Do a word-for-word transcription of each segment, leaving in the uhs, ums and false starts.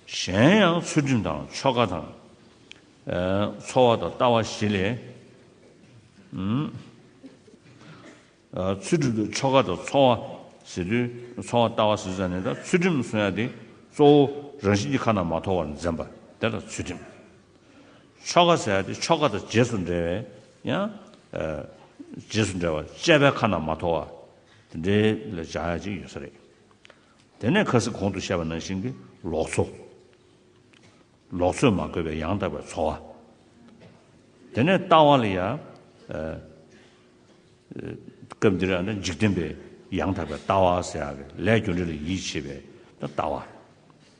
གཞན་ཡང་ཚུལ་ཁྲིམས་དང་ཆོ་ག་དང་། ཨ། འཚོ་བ་དང་ལྟ་བ་བཞི་ལས། ཨུམ། ཨ། ཚུལ་ཁྲིམས་དང་ཆོ་ག་དང་འཚོ་བ་ཟེར་དུས། འཚོ་བ་ལྟ་བ་ཟེར་ཙམ་ནས། ད་ཚུལ་ཁྲིམས་གསུང་ཡ་དེ་གཙོ་བོ་རང་བཞིན་གྱིས་ཁ་ན་མ་ཐོ་བར་འཛེམ་པ་དེ་ལ་ཚུལ་ཁྲིམས། ཆོ་ག་ཟེར་ཡ་དེ་ཆོ་ག་དང་རྗེས་སུ་འབྲེལ་བའི་ཡང་། ཨ། རྗེས་སུ་འབྲེལ་བ་སྤྱད་པས་ཁ་ན་མ་ཐོ་བ་དེ་འདྲའི་ལ་སྦྱར་ཡ་ཅིག་ཡོད་ས་རེད། དེ་ནས་ཁ་སང་གོང་དུ་བཤད་པ་ནང་བཞིན་གྱི་ལོག་འཚོ། ལོག་འཚོས་མ་དགོས་པའི་ཡང་དག་པའི་འཚོ་བ། དེ་ནས་ལྟ་བ་ལ་ཡང་། ཨ། སྐབས་འདིར་ཡང་འཇིག་རྟེན་པའི་ཡང་དག་པའི་ལྟ་བ་ཟེར་ཡག་གི་ལས་རྒྱུ་འབྲས་ལ་ཡིད་ཆེས་པའི་ལྟ་བ།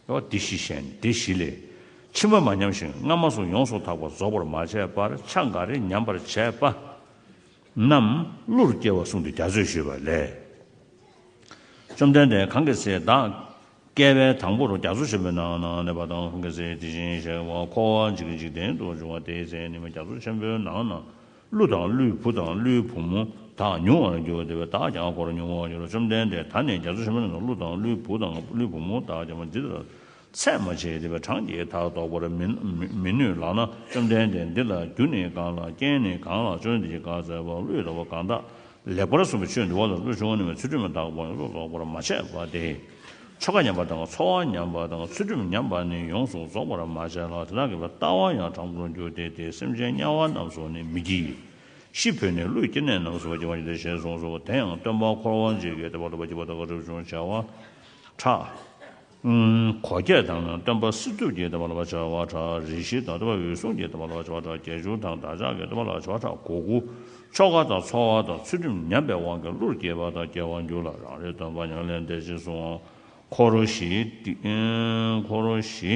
འོ་འདི་བཞི་བཤད་ནས། འདི་བཞི་ལས། ཕྱི་མ་མ་ཉམས་ཤིང་སྔ་མ་སོགས་ཡོངས་སུ་དག་པ་རྫོགས་པར་མ་བྱས་པར་ཆ་འགའ་རེ་ཉམས་པར་བྱས་པ་རྣམས་གླུར་སྐྱེ་བ་གསུངས་ཏེ་རྒྱ་མཚོས་ཞུས་པ་ལས། བཅོམ་ལྡན་འདས་གང་གི་ཚེ་བདག་སྐྱེ་བའི་དང་པོར་རྒྱ་མཚོ་ཆེན་པོའི་ནང་ན་གནས་པ་དང་། གང་གི་ཚེ་དེ་བཞིན་གཤེགས་པ་འཁོར་བ་འཇིག་གི་འཇིག་རྟེན་དུ་བྱུང་བ་དེའི་ཚེ་ནི་རྒྱ་མཚོ་ཆེན་པོའི་ནང་ན་ཀླུ་དང་ཀླུའི་བུ་དང་ཀླུའི་བུ་མོ་དག་ཉུང་བར་འགྱུར་ཏེ། བདག་ཀྱང་འཁོར་ཉུང་བར་འགྱུར་རོ། བཅོམ་ལྡན་འདས་ད་ནི་རྒྱ་མཚོ་ཆེན་པོའི་ནང་ན་ཀླུ་དང་ཀླུའི་བུ་དང་ཀླུའི་བུ་མོ་དག་ཀྱང་འདི་ལྟར་ཚད་མ་ཆེ་སྟེ་བའི་གྲངས་ཀྱིས་མཐར་དོག་པར་མི་མི་མི་ནུས་ལགས་ན། བཅོམ་ལྡན་འདས་འདི་ལ་རྒྱུ་ནི་གང་ལགས། རྐྱེན་ནི་གང་ལགས། བཅོམ་ལྡན་འདས་ཀྱིས་བཀའ་སྩལ་པ། ཀླུ་ཡི་ལྟ་བ་གང་དག་ལེགས་པར་གསུངས་པའི་ཆོས་འདུལ་བ་དང་། ཀླུ་ཆུང་ངུ་ནི་ཚུལ་ཁྲིམས་དག་པ་ཡོངས་སུ་རྫོགས་པར་མ་བྱས་པ་སྟེ། ཆོ་ག་ཉམས་པ་དང་། འཚོ་བ་ཉམས་པ་དང་། ཚུལ་ཁྲིམས་ཉམས་པ་ནི་ཡོངས་སུ་རྫོགས་པར་མ་བྱས་ལ། དེ་དག་གི་ལྟ་བ་ཡང་དྲང་པོར་འགྱུར་ཏེ། དེ་སེམས་ཅན་དམྱལ་བ་རྣམས་སུ་ནི་མི་སྐྱེ། ཤི་འཕོས་ནས་ཀླུའི་སྐྱེ་གནས་རྣམས་སུ་སྐྱེ་བར་འགྱུར་ཏེ་ཞེས་གསུངས་སོ། དེ་ཡང་སྟོན་པ་འཁོར་བ་འཇིག་གི་བསྟན་པ་ལ་བརྒྱུད་པ་དང་རབ་བྱུང་བྱ་བ་ཕྲག་ཨུམ། གོ་བརྒྱད་དང་། སྟོན་པ་སྲིད་ཐུབ་ཀྱི་བསྟན་པ་ལ་བྱ་བ་ཕྲག་རིགས་བཞི་དང་། སྟོན་པ་འོད་སྲུང་གི་བསྟན་པ་ལ་བྱ་བ་ཕྲག་བརྒྱད་ཅུ་དང་། བདག་ཅག་གི་བསྟན་པ་ལ་བྱ་བ་ཕྲག་གོ་དགུ། ཆོ་ག་དང་འཚོ་བ་དང་ཚུལ་ཁྲིམས་ཉམས་པའི་དབང་གིས་ཀླུར་སྐྱེ་བ་དང་སྐྱེ་བར་འགྱུར་ལ། རང་རིག་སྟོན་པ་ཉམས་ལེན་འདི་ཞེས་གསུངས། འཁོར་བཞི་སྡིག་འཁོར་བཞི་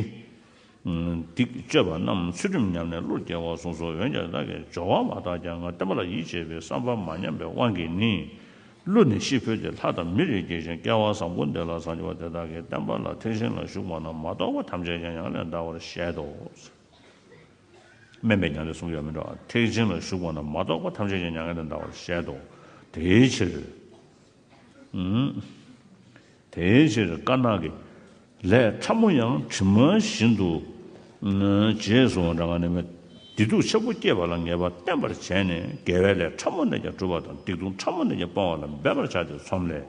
སྡིག་སྤྱོད་པ་རྣམས་ཚུལ་ཁྲིམས་ཉམས་ནས་ཀླུར་སྐྱེ་བར་གསུངས་སོ། འོན་ཀྱང་བདག་གིས་སྦྱོར་བ་མ་དག་ཀྱང་ང་བསྟན་པ་ལ་ཡིད་ཆེས་པའི་བསམ་པ་མ་ཉམས་པའི་དབང་གིས་ནི། ཀླུ་ནི་ཤི་འཕོས་ཏེ་ལྷ་དང་མི་རུ་སྐྱེ་ཞིང་སྐྱེ་བ་བཟང་པོ་འདི་ལ་སངས་རྒྱས་པ་དེ་དག་གིས་བསྟན་པ་ལ་ཐེག་ཆེན་ལ་ཞུགས་པ་རྣམས་མ་གཏོགས་པ་ཐམས་ཅད་ཀྱང་ཉམས་ལེན་འདའ་བར་བཤད་དོ། དམན་པའི་ཉམས་ལེན་གསུང་གི་ཡོད་མིན་འགྲོ། ཐེག་ཆེན་ལ་ཞུགས་པ་རྣམས་མ་གཏོགས་པ་ཐམས་ཅད་ཀྱང་ཉམས་ལེན་འདའ་བར་བཤད་དོ། དེའི་ཕྱིར། ཨུམ། དེའི་ཕྱིར་དཀར་ནག་གི་ལས་ཕྲ་མོ་ཡང་དྲི་མ་བཞིན་དུ། ཨུམ། རྗེས་སུ་འབྲང་བ་ནི་མེད། བདེ་སྡུག་ཆེན་པོ་སྐྱེས་པ་ལ་ངེས་པ་བསྟེན་པར་བྱས་ནས། དགེ་བའི་ལས་ཕྲ་མོ་རྣམས་ཀྱང་བསྒྲུབ་པ་དང་། སྡིག་ལྟུང་ཕྲ་མོ་རྣམས་ཀྱང་སྤོང་བ་ལ་འབད་པར་བྱ་སྟེ་ཚོམས་ལས།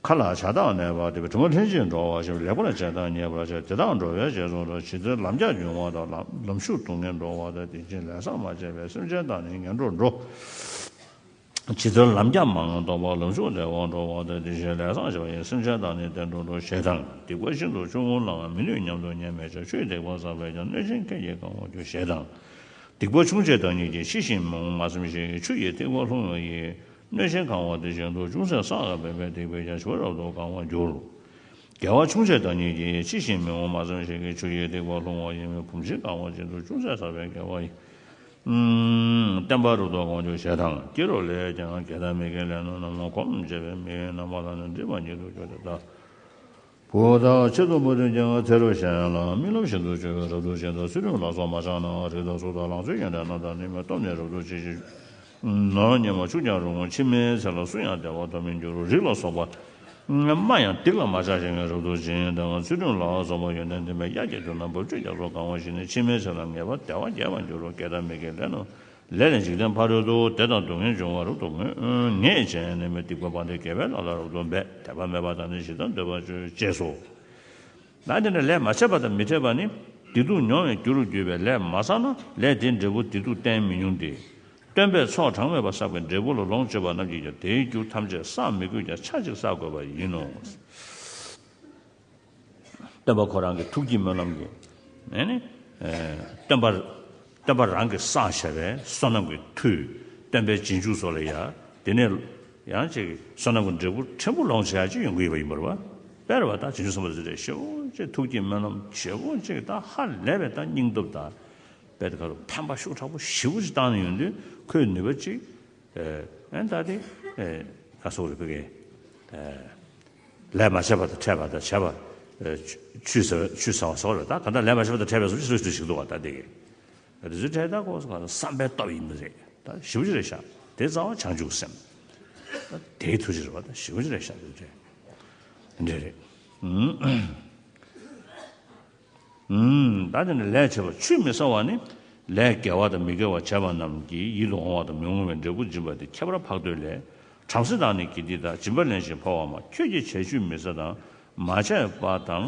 མཁའ་ལ་བྱ་བརྟགས་གནས་པ་དེ་བས་དྲི་མ་ལྷན་ཅིག་འགྲོ་བ་ཞེས་པ། ལེགས་པར་བྱས་དང་ཉེས་པར་བྱས། དེ་དག་འགྲོ་བའི་རྗེས་སུ་འགྲོ། ཇི་ལྟར་ལམ་རྒྱགས་འབྱུང་བ་དང་། ལམ་ལམ་ཞུགས་སྡུག་བསྔལ་འགྲོ་བ་དང་། དེ་བཞིན་ལས་བསགས་མ་བྱས་པའི་སེམས་ཅན་དག་ནི་ངན་འགྲོར་འགྲོ། ཇི་ལྟར་ལམ་རྒྱགས་མ་ངེས་རྟོགས་པ། ལམ་ཞུགས་བདེ་བར་འགྲོ་བ་དང་། དེ་བཞིན་ལས་བསགས་བྱས་པ་ཡི་སེམས་ཅན་དག་ནི་བདེ་འགྲོར་འགྲོ། ཞེས་དང་། སྡིག་པ་ཤིན་ཏུ་ཆུང་ངུ་ལའང་མི་ནུས་སྙམ་དུ་ཉེས་མི་བྱ། ཆུ་ཡི་ཐིགས་པ་བསགས་པས་ཀྱང་། སྣོད་ཆེན་ཁྱེད་ཀྱིས་གང་བར་འགྱུར། ཞེས་དང་། སྡིག་པ་ཆུང་ཆེ་བདག་ཉིད་ཀྱིས། ཕྱི་བཞིན་མི་འོང་མ་བསམ་ཞིང་། ཆུ་ཡི་ཐིགས་པ་ལྷུང་བ་ཡིས། སྣོད་ཆེན་གང་བ་དེ་བཞིན་དུ། ཅུང་ཟད་བསགས་པའི་སྡིག་པས་ཀྱང་། ཞི་བ་རབ་ཏུ་གང་བར་འགྱུར། དགེ་བ་ཆུང་ཆེ་བདག་ཉིད་ཀྱིས། ཕྱི་བཞིན་མི་འོང་མ་བསམ་ཞིང་། ཆུ་ཡི་ཐིགས་པ་ལྷུང་བ་ཡིས། བུམ་ཆེན་གང་བ་བཞིན་དུ། ཅུང་ཟད་བསགས་པའི་དགེ་བ་ཡིས། བསྟན་པ་རབ་ཏུ་གང་བར་འགྱུར། ཞེས་དང་། སྐྱེ་རབས་ལས་ཀྱང་དགེ་དང་མི་དགེའི་ལས་རྣམས་ལ། གོམས་བྱས་པའི་མི་ཡི་རྣམ་པ་ལ་ནི། སྒྲིབ་པ་ཉིད་དུ་གྱུར་ཏེ་ད། བུ་དག་ཆེད་དུ་མ་བསྟུན་ཀྱང་ཚེ་རབས་གཞན་ལ། རྨི་ལམ་བཞིན་དུ་སྤྱོད་པས་རབ་ཏུ་ཕྱིན་དང་། ཚུལ་ཁྲིམས་ལ་སོགས་མ་བྱས་ན། རིགས་དང་གཟུགས་དང་ལང་ཚོའི་ཡོན་ཏན་རྣམས་དང་ནི། མི་སྟོབས་ནི་རབ་ཏུ་ཆེ་ཞིང་། ནོར་སྙེ་མ་ཕྱུགས་ཀྱང་རུང་། ཕྱི་མའི་ཚེ་ལ་སུ་ཡང་བདེ་བ་ཐོབ་མི་འགྱུར། རིགས་ལ་སོགས་པ་སྨྲ་ཡང་སྡིག་ལ་མ་ཆགས་ཤིང་རབ་ཏུ་འབྱིན་དང་། ཚུལ་ཁྲིམས་ལ་སོགས་པ་ཡོན་ཏན་ལྡན་པས། དབྱར་གྱི་དུས་ན་འབབ་ཆུ་རྒྱ་མཚོ་གང་བ་བཞིན། ཕྱི་མའི་ཚེ་ལ་ངེས་པར་བདེ་བ་རྒྱས་པར་འགྱུར་རོ། དགེ་དང་མི་དགེའི་ལས་རྣམས་ལས་ནི་འཇིག་རྟེན་ཕ་རོལ་ཏུ། བདེ་དང་སྡུག་བསྔལ་འབྱུང་བ་རབ་ཏུ་ངེས། ངེས་བྱས་ནས་མི་སྡིག་པ་སྤངས་ཏེ། དགེ་བའི་ལས་ལ་རབ་ཏུ་འབད། དད་པ་མེད་པ་དང་ནི། ཇི་ལྟར་འདོད་པར་སྤྱོད་ཅེས་སོ། ད་འདི་ནི་ལས་མ་བྱས་པ་དང་མི་འཕྲད་པ་ནི། བདེ་སྡུག་མྱོང་བའི་རྒྱུ་རུ་གྱུར་པའི་ལས་མ་བསགས་ན། ལས་དེའི་འབྲས་བུ་བདེ་སྡུག་བསྟེན་མི་ཉུང་སྟེ། སྟོན་པས་ཚོགས་གྲངས་མེད་པ་བསགས་པའི་འབྲས་བུ་ལ་ལོངས་སྤྱོད་པ་རྣམས་ཀྱིས་ཀྱང་དེའི་རྒྱུ་ཐམས་ཅད་བསགས་མི་དགོས་ཀྱང་ཆ་གཅིག་བསགས་དགོས་པ་ཡིན་ནོ། སྟོན་པ་ཁོ་རང་གི་ཐུགས་ཀྱི་སྨོན་ལམ་གྱིས། ཨེ་ནི། ཨེ། སྟོན་པ། སྟོན་པ་རང་གིས་བསགས་བྱས་པའི་བསོད་ནམས་ཀྱི་མཐུས། སྟོན་པའི་རྗེས་འཇུག་ཚོ་ལ་ཡ། དེ་ནས་ཡང་ཅིག་བསོད་ནམས་ཀྱི་འབྲས་བུ་ཕྲན་བུ་ལོངས་སྤྱོད་ཡ་ཅིག་ཡོང་གི་ཡོད་པ་ཡིན་པ་རེད་པ། དཔེར་བ་ད་བྱང་ཆུབ་སེམས་དཔའ་ཚོ་རེད། ཞེ་པོ་ཅིག་ཐུགས་ཀྱི་སྨོན་ལམ་ཞེ་པོ་ཅིག་ད་ཧ་ལས་པའི་ད་སྙིང་སྟོབས་དང་། དཔེ་དེ་ག་རུ་ཕན་པ་ཤུགས་དྲག་པོ་ཞེ་པོ་ཅིག་བཏང་ནས་ཡོང་དུས། ཁོའི་ནུས་པ་ཅིག་ཨེ། ཨེ་ད་དེ། ཨེ། ག་སོགས་རེད་པས་ཀྱེ། ཨེ། ལས་མ་བྱས་པ་དང་འཕྲད་པ་དང་བྱས་པ། ཨེ། ཆུད་ཟ་ཆུད་ཟ་བ་སོགས་རེད། ད་ག་འདྲ་ལས་མ་བྱས་པ་དང་འཕྲད་པའི་བཟོ་ཅིག་སོ་སོ་ཞིག་འདུག་བ། ད་དེ་གི་དེ་ཚོའི་གྲས་ད་ཁོ་བསམ་པའི་སྟོབས་ཡིན་པ་རེད། ད་ཞེ་པོ་ཅིག་རེད་ཤག་དེ་རྩ་བ་བྱང་ཆུབ་སེམས། ད་དེའི་ཐུགས་རྗེ་རེད་བ། ད་ཞེ་པོ་ཅིག་རེད་ཤག་དེ་གྲས་འདྲ་རེད། ཨུམ། ཨུམ། ད་དེ་ནི་ལས་བྱས་པ་ཆུད་མི་ཟ་བ་ནི། ལས་དགེ་བ་དང་མི་དགེ་བ་བྱས་པ་རྣམས་ཀྱིས་ཡིད་དུ་འོང་བ་དང་མི་འོང་བའི་འབྲས་བུ་འབྱིན་པ་དེ་ཁྱད་པར་འཕགས་བསྟོད་ལས། བྲམ་ཟེ་དག་ནི་དགེ་སྡིག་དག་སྦྱིན་པ་ལེན་ཞིང་འཕོ་བ་མ། ཁྱོད་ཀྱིས་བྱས་ཆུད་མི་ཟ་དང་། མ་བྱས་པ་དང་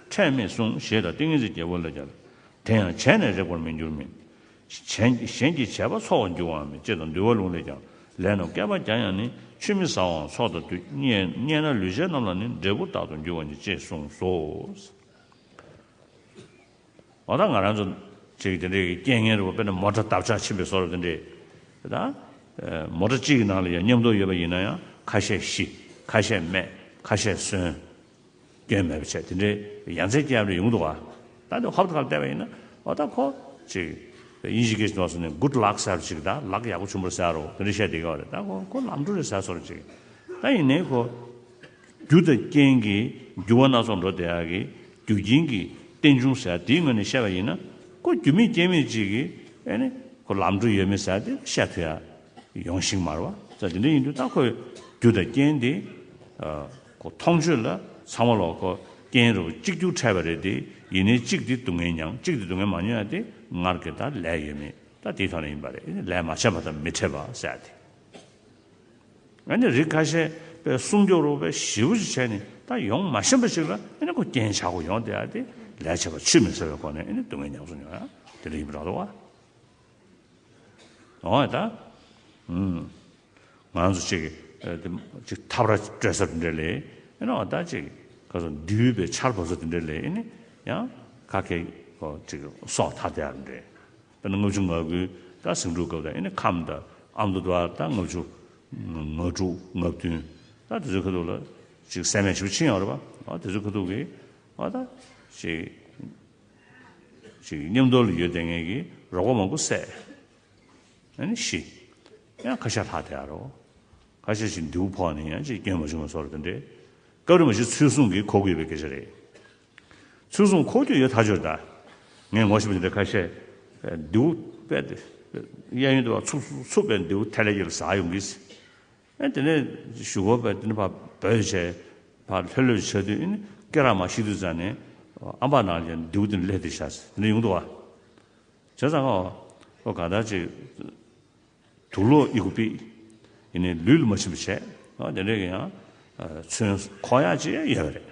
ཕྲད་མི་བསྲུང་ཞེས་དང་ཏིང་ངེ་འཛིན་རྒྱལ་པོ་ལས་ཀྱང་། དེ་ཡང་བྱས་ནས་རེག་པར་མི་འགྱུར་མིན། གཞན་གཞན་གྱིས་བྱས་པ་ཚོར་བར་འགྱུར་བའང་མིན། ཅེས་དང་འདུལ་བ་ལུང་ལས་ཀྱང་། ལས་རྣམས་བསྐལ་པ་བརྒྱ་ཡང་ནི། ཆུད་མི་ཟ་བའམ་ཚོགས་དང་བསྡུས། རྙེད་རྙེད་ན་ལུས་ཅན་རྣམས་ལ་ནི། འབྲས་བུ་རྟག་ཏུ་འགྱུར་བ་ཉིད། ཅེས་གསུངས་སོ། འོ་ད་ང་རང་ཚོ་ཅིག་དེ་འདྲའི་རྐྱེན་ངན་རེད་པ། དཔེར་ན་མོ་ཊ་བརྡབ་ཆག་ཕྱིན་པའི་བཟོ་འདྲ་དེ་འདྲས། ད་མོ་ཊ་གཅིག་གི་ནང་ལ་ཡང་མཉམ་དུ་ཡོད་པ་ཡིན་ན་ཡང་ཁ་ཤས་ཤི། ཁ་ཤས་རྨས། ཁ་ཤས་གསོན། སྐྱོན་མེད་པ་བྱས་དེ་འདྲའི་ཡ་མཚན་སྐྱེ་ཡ་འདྲ་ཡོང་འདུག་བ། ད་དེ་ཧོབ་ཏེ་ཁ་ལ་བལྟས་པ་ཡིན་ན་འོ་ད་ཁོ་ཅིག་དབྱིན་ཇི་སྐད་ནང་ནས་good luck ཟེར་བ་ཅིག་ད་ལག་ཡག་པོ་བྱུང་བ་རེད་ཟེར་རོ། དེ་འདྲ་བཤད་བསྡད་ཀྱི་ཡོད་རེད། ད་ཁོ་ཁོ་ལམ་འགྲོ་རེད་ཟེར་བཟོ་འདྲ་ཅིག་ད་ཡིན་ནའི་ཁོ། རྒྱུ་དང་རྐྱེན་གྱིས་འགྱུར་བ་སྣ་ཚོགས་འགྲོ་བསྡད་ཡག་གི་རྒྱུ་རྐྱེན་གྱི་རྟེན་འབྱུང་ཟེར་དེའི་ངོས་ནས་བཤད་པ་ཡིན་ན། ཁོ་རྒྱུ་མེད་རྐྱེན་མེད་ཅིག་གིས་ཨེ་ནི་ཁོ་ལམ་འགྲོ་ཡོད་མེད་ཟེར་དེ་བཤད་ཐུབ་ཡ་ཡོང་ཤིང་མ་རེད་བ། ད་དེ་འདྲ་ཡིན་དུས་ད་ཁོའི་རྒྱུ་དང་རྐྱེན་དེ་ཁོ་མཐོང་ཆོས་ལ་ཚང་མ་ལོག་ཁོ་རྐྱེན་རུ་གཅིག་གྱུར་འཕྲད་པ་རེད་དེ། ཡིན་ནའི་གཅིག་དེ་སྡུག་བསྔལ་མྱངས། གཅིག་དེ་སྡུག་བསྔལ་མ་མྱོང་ཡ་དེ་སྔར་གྱི་ད་ལས་ཡོད་མེད་ད་དེའི་ཐོག་ནས་ཡིན་པ་རེད། ལས་མ་བྱས་པ་དང་མི་འཕྲད་པ་ཟེར་ཡ་དེ། ཨ་ནི་རིགས་ཁ་ཤས་པའི་སྲུང་སྐྱོབ་རོགས་པའི་ཞེ་པོ་ཅིག་བྱས་ནས་ད་ཡོང་མ་ཤེས་པ་ཞིག་ལ་ཨ་ནི་ཁོ་རྐྱེན་ཆག་སྒོ་ཡོང་བསྡད་ཡ་དེ་ལས་བྱས་པ་ཆུད་མི་ཟ་བའི་སྒོ་ནས་ཨ་ནི་སྡུག་བསྔལ་ཉམས་སུ་མྱོང་ཡ་དེ་འདྲ་ཡིན་པ་འདྲ་འདུག་བ། འོ་ད། ཨུམ། ང་ཚོ་ཅིག་ཨ་དེ་ཅིག་འཐབ་ར་སྤྲད་ས་དེ་འདྲ་ལས་ཨ་ནི་འོ་ད་ཅིག་ག་ཚོད་འདུལ་བའི་ཆར་འབབ་ས་དེ་འདྲ་ལས་ཨ་ནི་ཡང་ག་གེ་ཁོ་ཅིག་སྲོག་ཐར་བསྡད་ཡ་རེད། དཔེར་ན་ལྔ་བཅུ་ང་དགུའི་ད་ཟིང་འཁྲུག་སྐབས་དང་ཨ་ནི་ཁམས་དང་ཨ་མདོ་དུ་བ་ད་ལྔ་བཅུ་ང་དྲུག་ང་བདུན་ད་དེ་ཚོའི་ཁ་ཐུག་ལ་ཅིག་སྲེད་མེད་ཞིག་ཕྱིན་ཡོད་རེད་པ། ཨ་དེ་ཚོའི་ཁ་ཐུག་གི་ཨ་ད་ཅིག་ཅིག་མཉམ་དུ་ལ་ཡོད་བསྡད་མཁན་གྱི་རོགས་པ་མང་པོ་བསད། ཨ་ནི་ཤི། ཡང་ཁ་ཤས་ལྷག་བསྡད་ཡོད་རེད། ཁ་ཤས་ཤིག་མདེའུ་ཕོག་ནས་ཡང་ཅིག་སྐྱོན་མ་བྱུང་བ་བཟོ་འདྲ་དེ་འདྲས། སྐབས་རེ་མ་གཞི་མཚོན་སྲུང་གིས་འཁོར་དགོས་པའི་སྐད་ཆ་རེད། མཚོན་སྲུང་འཁོར་རྒྱུ་ཡོད་ཐག་ཆོད་རེད་ད། ངས་ངོ་ཤེས་པ་དེ་འདྲ་ཁ་ཤས་མདེའུ་དཔེ་གཡས་གཡོན་དུ་བ་ཚུགས་ཚུགས་པའི་མདེའུ་ཐལ་ལེ་ཡིར་ཟག་ཡོང་གི། ཨེ་དེ་ནས་གཞུག་གུ་དཔེ་དེ་ནས་ཕར་འབོད་བྱས་ཕར་ལྷོད་ལྷོད་བྱས་དུས་ཨེ་ནི་སྐེ་རགས་མར་བཤིག་དུས་ཙ་ནས་ཨམ་པ་ནང་ལ་མདེའུ་དེ་ནས་སླེབས་ཏེ་བཞག་དེ་འདྲ་ཡོང་འདུག་བ། བྱས་ཙང་ཨོ་ཨོ་ག་ད་ཅིག་དུག་ལོག་ཨི་ཁུ་པི། ཡིན་ནའི་ལུས་ལ་མ་ཕྱིན་པ་བྱས། ཨ་དེ་འདྲས་ཀྱི་ཡང་། ཨ་ཚོན་ཁོག་ཡག་ཅིག་ཡོད་པ་རེད།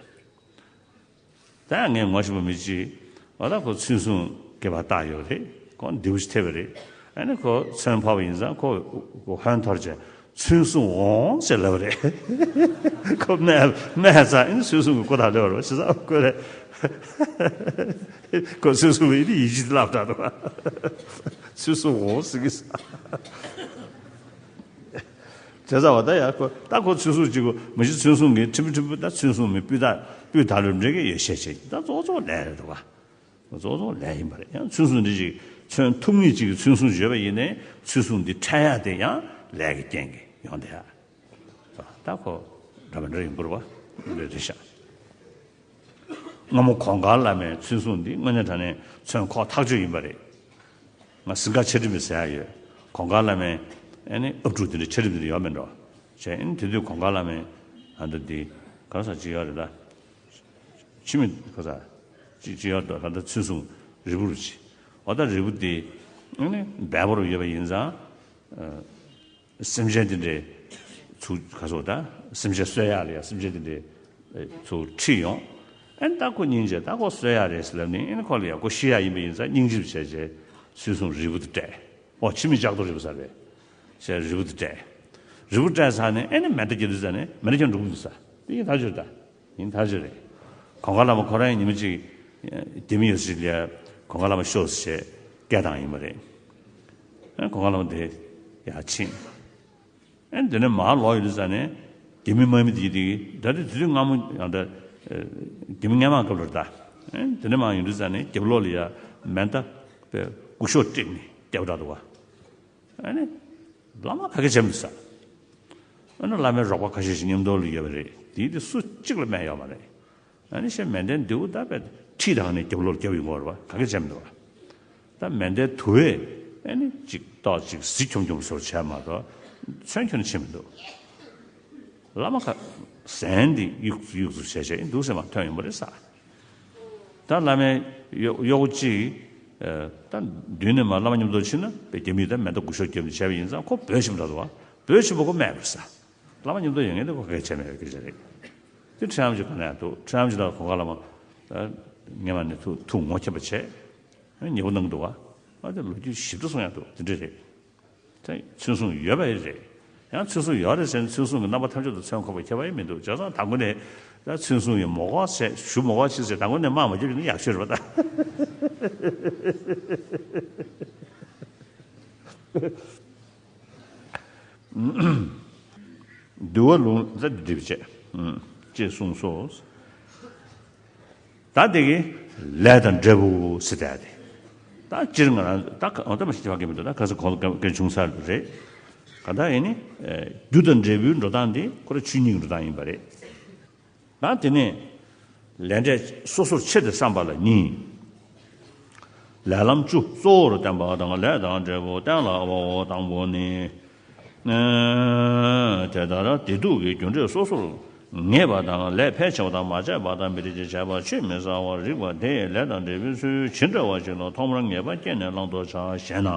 ད་ངས་ངོ་ཤེས་པ་མི་གཅིག་ཨ་ད་ཁོ་ཚོན་སྲུང་སྐེད་པ་བཏགས་ཡོད་རེད། ཁོ་མདེའུ་ཅིག་ཐེབས་པ་རེད། ཨ་ནི་ཁོ་ཚོན་ཕབ་པ་ཡིན་ཙང་ཁོ་ཁོ་ཧོན་འཐོར་བྱས་ཚོན་སྲུང་འོང་ཟེར་ལབ་པ་རེད། ཁོ་སྨྲས་སྨྲས་ཙང་ཨ་ནི་ཚོན་སྲུང་གི་སྐུ་ཐང་སླེབས་པ་རེད་བྱས་ཙང་ཁོ་རེད། ཁོ་ཚོན་སྲུང་བའི་ཡིད་ཆེས་བརླག་དྲགས་འདུག་ཚོན་སྲུང་འོང་ཟེར་གི་ས། བྱས་ཙང་བ་ད་ཡ་ཁོ་ད་ཁོ་ཚོན་སྲུང་གཅིག་པུ་མ་གཞི་ཚོན་སྲུང་གི་ཁྲིམས་ཁྲིམས་པོ་ད་ཚོན་སྲུང་མི་སྤུས་དག་སྤུས་དག་ལོས་འདྲེ་གི་ཡོད་ཤས་ཆེ་ད་གཙོ་གཙོ་ལས་རེད་འདུག་ག་གཙོ་གཙོ་ལས་ཡིན་པ་རེད། ཡང་ཚོན་སྲུང་འདི་ཅིག་ཚོན་ཐུབ་ངེས་ཅིག་གི་ཚོན་སྲུང་བརྗོད་པ་ཡིན་ནའི་ཚོན་སྲུང་འདི་འཕྲད་ཡག་དེ་ཡང་ལས་ཀྱི་རྐྱེན་གྱིས་ཡོང་བསྡད་ཡ། ད་ཁོ་འདྲ་མི་འདྲ་ཡིན་དགོས་རེད་པ། འདི་རེད་ཤག་སྔ་མོ་གོང་དཀར་བླ་མའི་ཚོན་སྲུང་འདི་དངོས་གནས་དྲང་གནས་ཚོན་ཁོག་ཐག་ཆོད་ཡིན་པ་རེད། ང་སིང་ག་ཆེ་འགྲིམ་ཟེར་ཡ་ཡོད། གོང་དཀར་བླ་མའི་ཨ་ནི་ཨབ་ཕྲུག་དེ་འདྲ་ཆེ་འགྲིམ་དེ་འདྲ་ཡོད་མེད་འགྲོ། བྱས་ཨ་ནི་དེ་དུས་གོང་དཀར་བླ་མའི་ཨ་འདྲ་འདི་ག་ས་ཅི་ཡོད་རེད་ད། ཕྱི་མི་ག་ས་ཅི་ཅི་ཡོད་འགྲོ། ད་ལྟ་ཚོན་སྲུང་རིལ་བུ་རུ་ཅི། འོ་ད་རིལ་བུ་དེ་ཨ་ནི་སྦལ་པ་རུ་ཡོད་པ་ཡིན་ཙང་། སེམས་ཅན་དེ་འདྲའི་ཚུར་ག་ཚོད་ད་སེམས་ཅན་གསོད་ཡག་ལ་ཡ་སེམས་ཅན་དེ་འདྲའི་ཚུར་ཁྲིད་ཡོང་། ཨ་ནི་ད་ཁོ་སྙིང་རྗེ་ད་ཁོ་གསོད་ཡག་རེད་ཟེར་ལབ་ནས་ཨ་ནི་ཁོ་ལ་ཡ་ཁོ་ཤི་ཡག་ཡིན་པ་ཡིན་ཙང་སྙིང་རྗེ་བྱས་བྱས་ཚོན་སྲུང་རིལ་བུ་དེ་སྤྲད། ཨོ་ཕྱི་མི་ལྕགས་རྡོ་རིལ་བུ་ཟ་རེད། བྱས་རིལ་བུ་དེ་སྤྲད། རིལ་བུ་སྤྲད་ཚར་ནས་ཨ་ནི་མེ་མདའ་རྒྱག་དུས་ཙ་ནས་མེ་མདའ་ཁྱོན་འགྲོ་གི་འདུག་ས་དེ་ཡིན་ཐག་ཆོད་ད། ཡིན་ཐག་ཆོད་རེད། གོང་དཀར་བླ་མ་ཁོ་རང་ཉི་མ་གཅིག་རྒྱ་མི་ཡོད་ས་ཞིག་ལ་ཡ་གོང་དཀར་བླ་མ་ཤོག་ཟེར་བྱས་སྐད་བཏང་ཡིན་པ་རེད། ཨ་གོང་དཀར་བླ་མ་དེ་ཡར་ཕྱིན། ཨ་དེ་ནས་མར་ལོག་ཡོང་དུས་ཙ་ནས་རྒྱ་མི་དམག་མི་དེ་དེ་ད་དེ་དུས་ཚོད་སྔ་མོ་ཡང་ད་རྒྱ་མི་སྔོན་མ་སྐབས་ལ་རེད་ད། ཨ་དེ་ནས་མར་ཡོང་དུས་ཙ་ནས་རྒྱབ་ལོགས་ལ་ཡ་མེ་མདའ་པའི་སྒུག་ཤོག་སྤྲེགས་ནས་རྒྱབ་དྲག་འདུག་བ། ཨ་ནི་བླ་མ་ག་གེ་བྱས་མི་འདུག་ས། ཨ་ནི་བླ་མའི་རོགས་པ་ཁ་ཤས་ཤིག་མཉམ་དུ་ལ་ཡོད་པ་རེད། དེའི་དེ་སུ་གཅིག་ལ་རྨས་ཡོད་མ་རེད། ཨ་ནི་ཤ་མེ་མདའི་མདེའུ་ད་པའི་ཁྲིད་དང་ནི་རྒྱབ་ལོགས་རྒྱབ་ཡོང་གི་རེད་བ། ག་གེ་བྱས་མི་འདུག་བ། ད་མེ་མདའི་དུ་བས་ཨ་ནི་གཅིག་ཏོག་ཅིག་གཟི་འཁྱོམ་འཁྱོམ་བཟོ་བྱས་མ་གཏོགས་ཚོན་ཁྱོན་ནས་ཕྱིན་མི་འདུག་བླ་མ་ཁ་ཟན་འདི་གཡུག་གཡུག་ཚུ་བྱས་བྱས་འདུག་ཟེར་མ་ཐོན་ཡོང་པ་རེད་ས། ད་བླ་མའི་གཡོག་གཡོག་པོ་གཅིག་ཨ། ད་མདུན་ནས་མར་བླ་མ་མཉམ་དུ་ཕྱིན་ན་དཔེ་རྒྱ་མིས་ད་མེ་མདའ་དགུ་ཤོག་བརྒྱབ་ནས་བྱས་པ་ཡིན་ཙང་ཁོ་འབོད་ཆེན་པོ་འདྲ་འདུག་བ། འབོད་ཆེན་པོ་ཁོ་སྨད་པར་ཟ། བླ་མ་མཉམ་དུ་ཡོང་མཁན་དེ་ཁོ་གལ་ཆེ་མེད་པའི་སྐད་ཆ་རེད། དེ་ཁྲི་ཨམ་ཅིག་ག་ནས་ཡང་འདུག་ཁྲི་ཨམ་ཅིག་ལ་གོང་ཁ་བླ་མ་ད་སྔས་མ་ནས་ཐུགས་ཐུགས་ངོ་མཁྱེན་པ་བྱས། ཉེ་པོ་གནང་འདུག་བ། ཨ་དེ་ལོ་རྒྱུས་ཞིབ་ཏུ་གསུང་ཡག་འདུག་དེ་འདྲ་རེད། ད་མཚན་སྲུང་ཡོད་པ་ཡིན་རེད། ཡང་མཚན་སྲུང་ཡོད་རེད་ཟེར་ན་མཚན་སྲུང་གི་རྣམ་པ་ཐམས་ཅད་དུ་མཚོན་ཁོམ་པ་ཁྱད་པར་ཡང་མི་འདུག་བྱས་ཙང་དང་པོ་ནས་ད་མཚན་སྲུང་ཡི་མོ་ག་བྱས་ཞུ་མོ་ག་བྱས་ཟེར་དང་པོ་ནས་དམག་མ་རྒྱབ་ཀྱི་ནི་ཡག་ཤོས་རེད་པ་ད། འདུལ་བ་ལུང་ཟེར་འདི་བྱས། ཅེས་གསུངས་སོ། ད་དེ་གི་ལས་དང་འབྲས་བུ་ཟེར་བསྡད་དེ། ད་སྤྱིར་ང་རང་ད་ག་འོ་ད་མ་ཤི་ཆ་བ་གི་མི་འདུག་ད་ག་ས་གོང་གི་བྱུང་ས་རེད། ག་ད་ཡིན་ནི། རྒྱུ་དང་འབྲས་བུའི་འགྲོ་སྟངས་འདི་ཁོ་ར་ཆོས་ཉིད་ཀྱི་འགྲོ་སྟངས་ཡིན་པ་རེད། ད་དེ་ནས་ལས་འབྲས་སོ་སོར་ཕྱེ་སྟེ་བསམ་པ་ལ་གཉིས། ལས་ལམ་བཅུ་གཙོ་བོར་བསྟན་པ་དང་ལས་དང་འབྲས་བུ་གཏན་ལ་དབབ་བོ། དང་པོ་ནི། དེ་ལྟར་བདེ་སྡུག་གི་རྒྱུ་འབྲས་སོ་སོར་ངེས་པ་དང་ལས་ཕལ་ཆེ་བ་དང་མ་བྱས་པ་དང་མི་རིགས་ཀྱི་བྱས་པ་ཆུད་མི་ཟ་བར་རིག་པ་དེས་ལས་དང་འབྲས་བུའི་ཚུལ་ཇི་འདྲ་བ་ཞིག་ལ་ཐོག་མར་ངེས་པ་བསྐྱེད་ནས་བླང་དོར་བྱ་ཞེ་ན།